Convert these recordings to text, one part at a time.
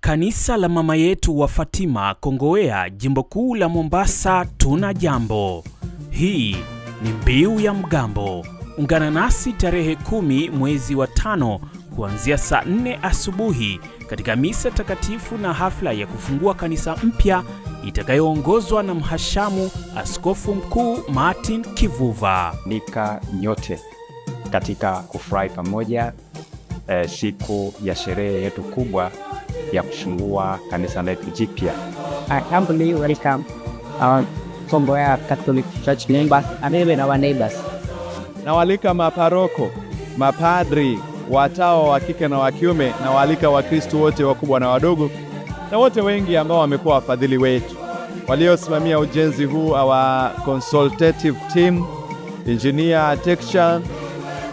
Kanisa la Mama Yetu wa Fatima, Kongowea, Jimbo Kuu la Mombasa, tuna jambo. Hii ni Mbiu ya Mgambo. Ungana nasi tarehe 10 mwezi wa 5 kuanzia saa 4 asubuhi katika misa takatifu na hafla ya kufungua kanisa mpya itakayoongozwa na Mhashamu Askofu Mkuu Martin Kivuva. Nika nyote katika kufurahi pamoja siku ya sherehe yetu kubwa ya kufungua kanisa letu jipya. I humbly welcome our Kongowea Catholic Church members and even our neighbors. Nawaalika maparoko, mapadri, watawa wa kike na wa kiume, na waalika Wakristo wote wakubwa na wadogo, na wote wengi ambao wamekuwa wafadhili wetu waliosimamia ujenzi huu, our consultative team, engineer, texture,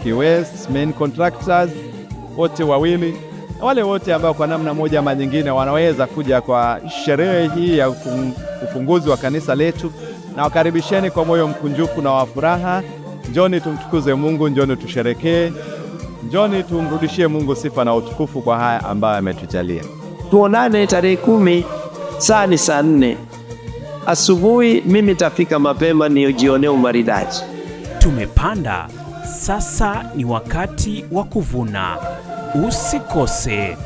Kiwes, main contractors wote wawili, na wale wote ambao kwa namna moja ama nyingine wanaweza kuja kwa sherehe hii ya ufunguzi wa kanisa letu. Na wakaribisheni kwa moyo mkunjufu na wa furaha. Njoni tumtukuze Mungu, njoni tusherekee, njoni tumrudishie Mungu sifa na utukufu kwa haya ambayo ametujalia. Tuonane tarehe 10, saa ni saa 4 asubuhi. Mimi nitafika mapema nijionee umaridadi. Tumepanda, sasa ni wakati wa kuvuna. Usikose.